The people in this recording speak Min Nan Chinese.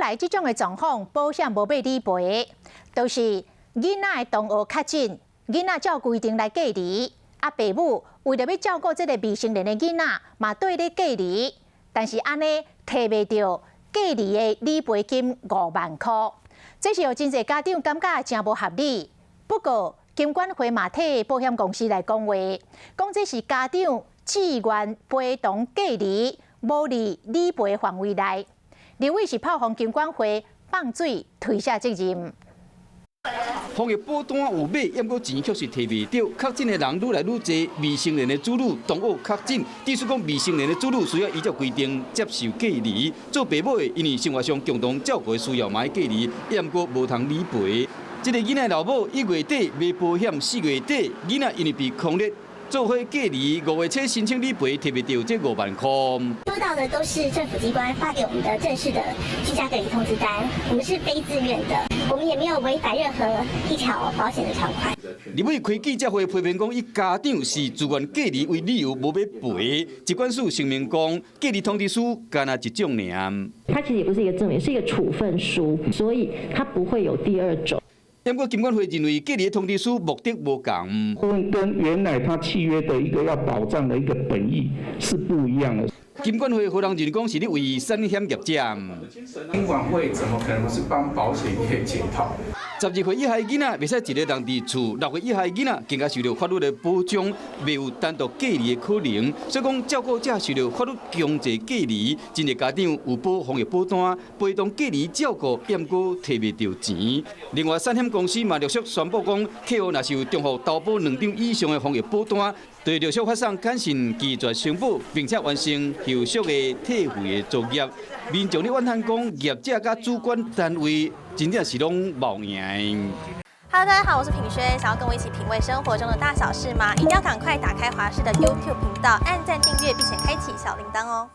來這種的狀況，保險無欲理賠，就是囡仔的同學確診，囡仔照規定來隔離，啊，爸母為著欲照顧這个未成年的囡仔，嘛綴咧隔離，但是按呢提袂著隔離的理賠金5萬箍，這是予真濟家長感覺誠無合理。不過金管會嘛替保險公司來講話，講這是家長自願陪同隔離，無佇理賠範圍內。立委是炮轟金管會放水推卸責任。防疫保單有買，毋過錢卻是提袂著。確診的人愈來愈濟，未成年的子女同學確診，意思講未成年的子女需要依照規定接受隔離。做爸母的，因為生活上共同照顧的需要嘛愛隔離，毋過無通理賠。這個囡仔老母1月底買保險，4月底囡仔因為被匡列做伙隔離，5月初申請理賠，提袂著這5萬箍。收到的都是政府機關發給我們的正式的居家隔離通知單，我們是非自願的，我們也沒有違反任何一條保險的條款。立委開記者會批評講，以家長是自願隔離為理由，無欲賠。疾管署聲明講，隔離通知書干焦一張爾。它其實也不是一個證明，是一個處分書，所以它不會有第二種。不過金管會認為隔離通知書目的無仝，跟原來他契約的一個要保障的一個本意是不一樣的。金管會予人認講是咧為產險業者。金管會怎麼可能是幫保險業解套？12歲以下囡仔袂使一个人佇厝，6歲以下囡仔更加受著法律的保障，袂有單獨隔離的可能。所以講，照顧者受著法律強制隔離，真濟家長有保防疫保單，陪同隔離照顧，毋過提袂著錢。另外，產險公司嘛陸續宣布講，客戶若是有重複投保兩張以上的防疫保單，就陸續發送簡訊拒絕承保，並且完成後續的退費的作業。民眾咧怨嘆講，業者佮主管單位真正是攏冒贏。 Hello，大家好，我是品軒，想要跟我一起品味生活中的大小事嗎？一定要趕快打開華視的 YouTube 頻道，按讚訂閱，並且開啟小鈴鐺哦。